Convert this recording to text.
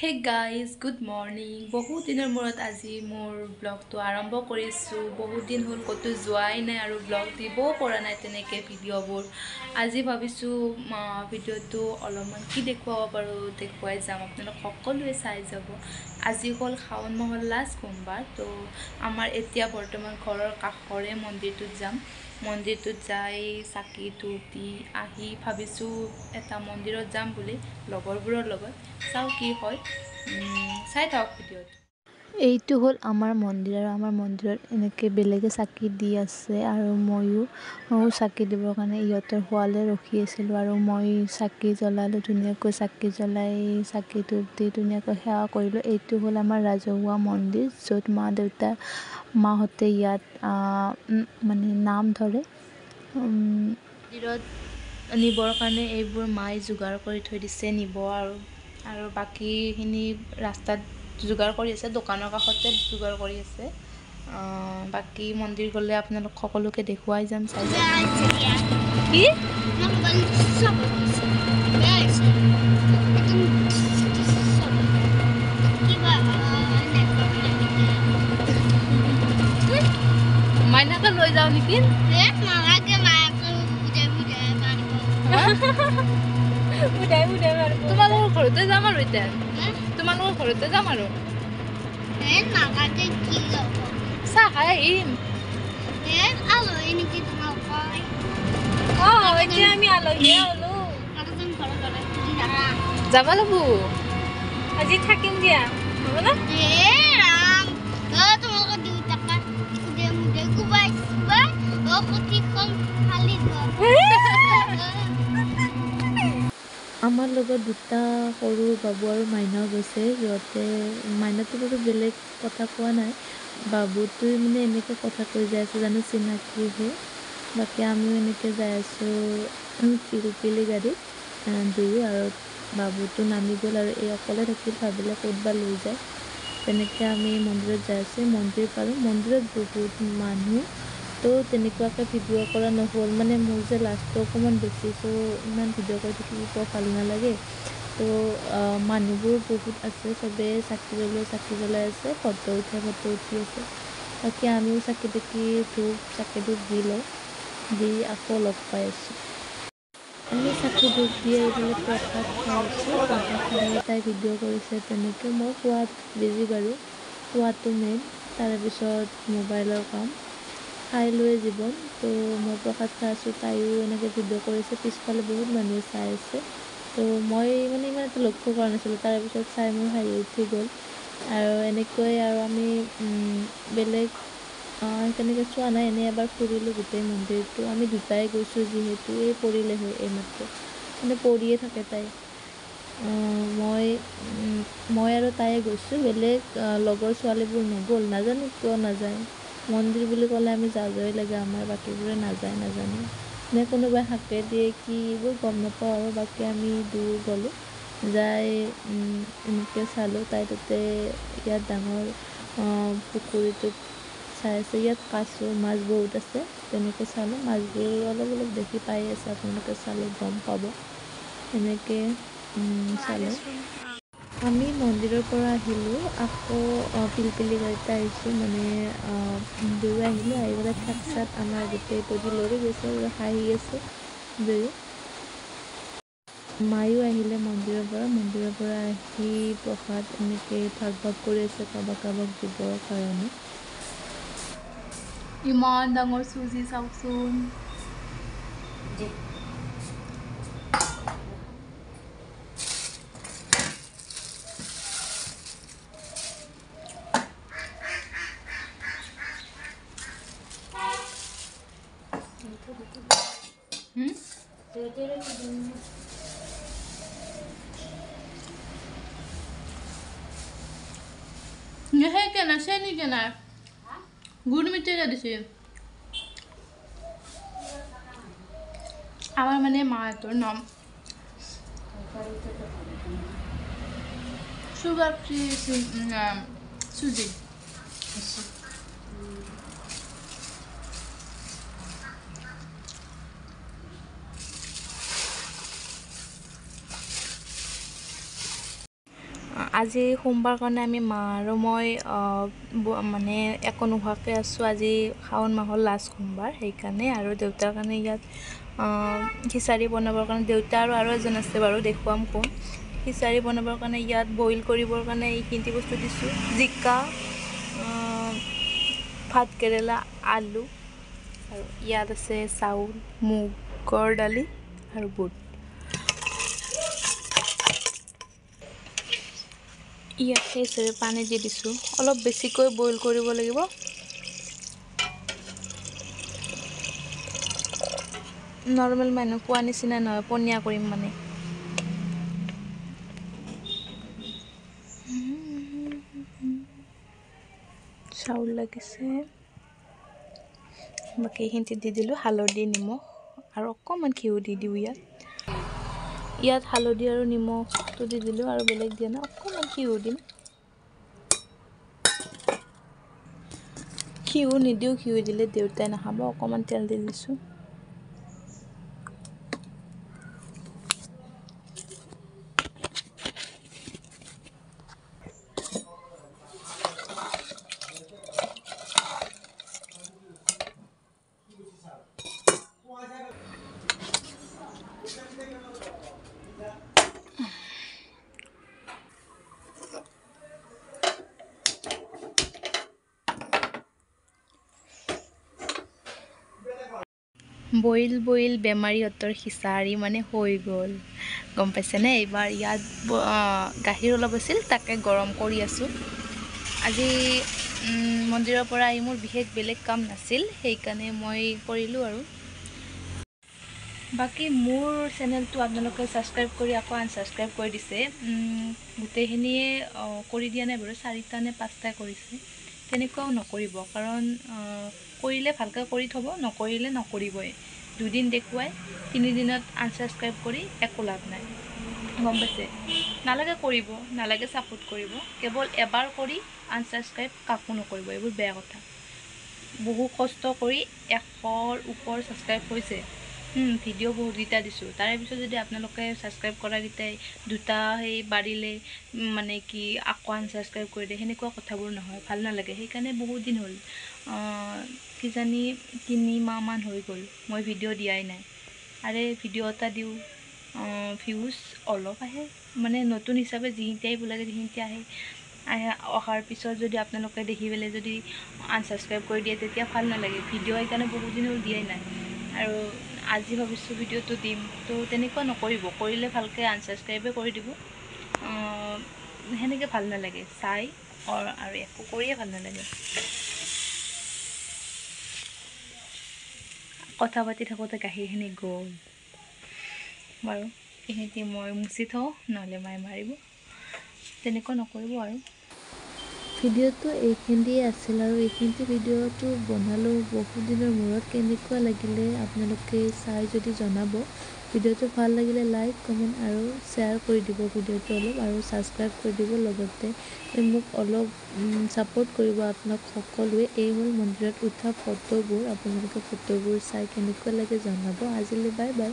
Hey guys, good morning. বহুত দিনৰ মূৰত আজি মোৰ ব্লগটো আৰম্ভ কৰিছোঁ। বহুত দিন হ'ল ক'তো যোৱাই নাই আৰু ব্লগ দিবও পৰা নাই তেনেকৈ ভিডিঅ'বোৰ। আজি ভাবিছোঁ ভিডিঅ'টো অলপমান কি দেখুৱাব পাৰোঁ দেখুৱাই যাম, আপোনালোক সকলোৱে চাই যাব। আজি হ'ল শাওণ মাহৰ লাষ্ট সোমবাৰ। তো আমাৰ এতিয়া বৰ্তমান ঘৰৰ কাষৰে মন্দিৰটোত যাম। মন্দিৰটোত যাই চাকি ধূপ দি আহি ভাবিছোঁ এটা মন্দিৰত যাম বুলি লগৰবোৰৰ লগত। চাওঁ কি হয়, চাই থাকক ভিডিঅ'টো। এইটো হ'ল আমাৰ মন্দিৰ আৰু আমাৰ মন্দিৰত এনেকৈ বেলেগে চাকি দি আছে আৰু ময়ো চাকি দিবৰ কাৰণে ইহঁতৰ হোৱালে ৰখি আছিলোঁ আৰু মই চাকি জ্বলালোঁ, ধুনীয়াকৈ চাকি জ্বলাই চাকি ধূপ দি ধুনীয়াকৈ সেৱা কৰিলোঁ। এইটো হ'ল আমাৰ ৰাজহুৱা মন্দিৰ, য'ত মা দেউতা মাহঁতে ইয়াত মানে নাম ধৰে। মন্দিৰত নিবৰ কাৰণে এইবোৰ মায়ে যোগাৰ কৰি থৈ দিছে, নিব আৰু আৰু বাকীখিনি ৰাস্তাত যোগাৰ কৰি আছে, দোকানৰ কাষতে যোগাৰ কৰি আছে। বাকী মন্দিৰ গ'লে আপোনালোক সকলোকে দেখুৱাই যাম, চাই যাম। কি মাইনাকে লৈ যাওঁ নেকি? তোমালোকৰ ঘৰতে যাম আৰু এতিয়া, তোমালোকৰ ঘৰতে যাম আৰু চাহ খাই আহিম। যাব লাগব, আজি থাকিম দিয়া। আমাৰ লগত দুটা সৰু বাবু আৰু মাইনাও গৈছে। সিহঁতে মাইনাটো বাৰু বেলেগ কথা কোৱা নাই, বাবুটোৱে মানে এনেকৈ কথা কৈ যাই আছে জানো চিনাকি হৈ। বাকী আমিও এনেকৈ যাই আছোঁ পিলপিলি গাড়ীত দুয়ো, আৰু বাবুটো নামি গ'ল আৰু এই অকলে থাকিল, ভাবিলে ক'ত বা লৈ যায়। তেনেকৈ আমি মন্দিৰত যাই আছোঁ, মন্দিৰ পালোঁ। মন্দিৰত বহুত মানুহ, তো তেনেকুৱাকৈ ভিডিঅ' কৰা নহ'ল। মানে মোৰ যে লাজটো অকণমান বেছি, চ' ইমান ভিডিঅ' কৰি থাকিব ভাল নালাগে। তো মানুহবোৰ বহুত আছে, চবেই চাকি জ্বলাই চাকি জ্বলাই আছে, ফটো উঠে ফটো উঠি আছে। বাকী আমিও চাকি তাকি ধূপ চাকি ধূপ দি লওঁ, দি আকৌ লগ পাই আছোঁ। আমি চাকি ধূপ দি এইফালে প্ৰসাদ খাই আছোঁ। প্ৰসাদ খাই তাই ভিডিঅ' কৰিছে তেনেকৈ। মই খোৱাত বিজি বাৰু, খোৱাটো মেইন, তাৰেপিছত মোবাইলৰ কাম, খাই লৈয়ে জীৱন। তো মই প্ৰসাদ খাই আছোঁ, তাইও এনেকৈ ভিডিঅ' কৰিছে, পিছফালে বহুত মানুহে চাই আছে। তো মই মানে ইমান এটা লক্ষ্য কৰা নাছিলোঁ, তাৰেপিছত চাই মোৰ হাঁহি উঠি গ'ল। আৰু এনেকৈ আৰু আমি বেলেগ তেনেকৈ চোৱা নাই, এনেই এবাৰ ফুৰিলোঁ গোটেই মন্দিৰটো। আমি দুটাই গৈছোঁ যিহেতু, এই পৰিলে হৈ এইমাত্ৰ, মানে পৰিয়ে থাকে তাই। মই মই আৰু তাইয়ে গৈছোঁ, বেলেগ লগৰ ছোৱালীবোৰ নগ'ল, নাজানো কিয় নাযায়। মন্দিৰ বুলি ক'লে আমি যাবই লাগে আমাৰ, বাকীবোৰে নাযায় নাজানো নে কোনোবাই হাকে দিয়ে কি এইবোৰ গম নাপাওঁ আৰু। বাকী আমি দুয়ো গ'লোঁ, যাই এনেকৈ চালোঁ। তাই তাতে ইয়াত ডাঙৰ পুখুৰীটোত চাই আছে, ইয়াত কাছ মাছ বহুত আছে, তেনেকৈ চালোঁ। মাছবোৰ অলপ অলপ দেখি পাই আছে, আপোনালোকে চালে গম পাব। এনেকৈ চালোঁ। আমি মন্দিৰৰ পৰা আহিলোঁ, আকৌ পিলপিলি গাড়ীতে আহিছোঁ, মানে দুয়ো আহিলোঁ। আহি পেলাই ঠেকচাত আমাৰ গোটেই বডি লৰি গৈছে, হাঁহি আছে দুয়ো। মায়ো আহিলে মন্দিৰৰ পৰা, মন্দিৰৰ পৰা আহি প্ৰসাদ এনেকৈ ভাগ ভাগ কৰি আছে কাৰোবাক কাৰোবাক দিবৰ কাৰণে। ইমান ডাঙৰ চুজি চাওকচোন। কেনা চেনি কেনা গুড় মিঠাই দিছে আমাৰ মানে মাহঁতৰ নাম চুগাৰ ফ্ৰী চুজি। আজি সোমবাৰ কাৰণে আমি মা আৰু মই মানে একো নোখোৱাকৈ আছোঁ। আজি শাওণ মাহৰ লাষ্ট সোমবাৰ, সেইকাৰণে। আৰু দেউতাৰ কাৰণে ইয়াত খিচাৰি বনাবৰ কাৰণে, দেউতা আৰু এজন আছে বাৰু, দেখুৱাম কোন। খিচাৰি বনাবৰ কাৰণে ইয়াত বইল কৰিবৰ কাৰণে এইখিনি বস্তু দিছোঁ, জিকা, ভাত কেৰেলা, আলু, আৰু ইয়াত আছে চাউল, মুগৰ দালি আৰু বুট। ইয়াত সেই হিচাপে পানী দি দিছোঁ, অলপ বেছিকৈ বইল কৰিব লাগিব। নৰ্মেল মানুহ খোৱা নিচিনা নহয়, পনীয়া কৰিম মানে। চাউল লাগিছে, বাকী এইখিনিতে দি দিলোঁ হালধি, নিমখ আৰু অকণমান ঘিউ দি দিওঁ ইয়াত। ইয়াত হালধি আৰু নিমখটো দি দিলোঁ, আৰু বেলেগ দিয়া নাই, অকণমান ঘিউ দিম। ঘিউ নিদিওঁ, ঘিউ দিলে দেউতাই নাখাব, অকণমান তেল দি দিছোঁ। বইল বইল বেমাৰীহঁতৰ খিচাৰি মানে হৈ গ'ল, গম পাইছেনে? এইবাৰ ইয়াত গাখীৰ অলপ আছিল, তাকে গৰম কৰি আছোঁ। আজি মন্দিৰৰ পৰা আহি মোৰ বিশেষ বেলেগ কাম নাছিল, সেইকাৰণে মই কৰিলোঁ আৰু। বাকী মোৰ চেনেলটো আপোনালোকে ছাবস্ক্ৰাইব কৰি আকৌ আনছাবস্ক্ৰাইব কৰি দিছে, গোটেইখিনিয়ে কৰি দিয়া নাই বাৰু, 4টা নে 5টা কৰিছে। তেনেকুৱাও নকৰিব, কাৰণ কৰিলে ভালকৈ কৰি থ'ব, নকৰিলে নকৰিবই। দুদিন দেখুৱাই তিনিদিনত আনছাবস্ক্ৰাইব কৰি একো লাভ নাই, গম পাইছে? নালাগে কৰিব, নালাগে ছাপোৰ্ট কৰিব, কেৱল এবাৰ কৰি আনছাবস্ক্ৰাইব কাকো নকৰিব, এইবোৰ বেয়া কথা। বহু কষ্ট কৰি 100ৰ ওপৰ ছাবস্ক্ৰাইব হৈছে, ভিডিঅ' বহুতকেইটা দিছোঁ, তাৰে পিছত যদি আপোনালোকে ছাবস্ক্ৰাইব কৰাকেইটাই দুটা সেই বাঢ়িলে মানে কি আকৌ আনছাবস্ক্ৰাইব কৰি দিয়ে, সেনেকুৱা কথাবোৰ নহয়, ভাল নালাগে। সেইকাৰণে বহুত দিন হ'ল, কিজানি 3 মাহমান হৈ গ'ল মই ভিডিঅ' দিয়াই নাই। আৰে ভিডিঅ' এটা দিওঁ, ভিউজ অলপ আহে, মানে নতুন হিচাপে যিখিনিতে আহিব লাগে সেইখিনিতে আহে। অহাৰ পিছত যদি আপোনালোকে দেখি পেলাই যদি আনছাবস্ক্ৰাইব কৰি দিয়ে তেতিয়া ভাল নালাগে। ভিডিঅ' সেইকাৰণে বহুত দিন হ'ল দিয়াই নাই, আৰু আজি ভাবিছোঁ ভিডিঅ'টো দিম। তো তেনেকুৱা নকৰিব, কৰিলে ভালকৈ আনছাবস্ক্ৰাইবে কৰি দিব, সেনেকৈ ভাল নালাগে চাই, আৰু একো কৰিয়ে ভাল নালাগে। কথা পাতি থাকোঁতে গাখীৰখিনি গ'ল বাৰু, এইখিনি মই মুচি থওঁ, নহ'লে মায়ে মাৰিব। তেনেকুৱা নকৰিব আৰু। ভিডিঅ'টো এইখিনিয়ে আছিল, আৰু এইখিনি ভিডিঅ'টো বনালোঁ বহুত দিনৰ মূৰত। কেনেকুৱা লাগিলে আপোনালোকে চাই যদি জনাব। ভিডিঅ'টো ভাল লাগিলে লাইক, কমেণ্ট আৰু শ্বেয়াৰ কৰি দিব ভিডিঅ'টো অলপ, আৰু ছাবস্ক্ৰাইব কৰি দিব, লগতে মোক অলপ ছাপোৰ্ট কৰিব আপোনাক সকলোৱে। এই হ'ল মন্দিৰত উঠা ফটোবোৰ, আপোনালোকে ফটোবোৰ চাই কেনেকুৱা লাগে জনাব। আজিলৈ বাই বাই।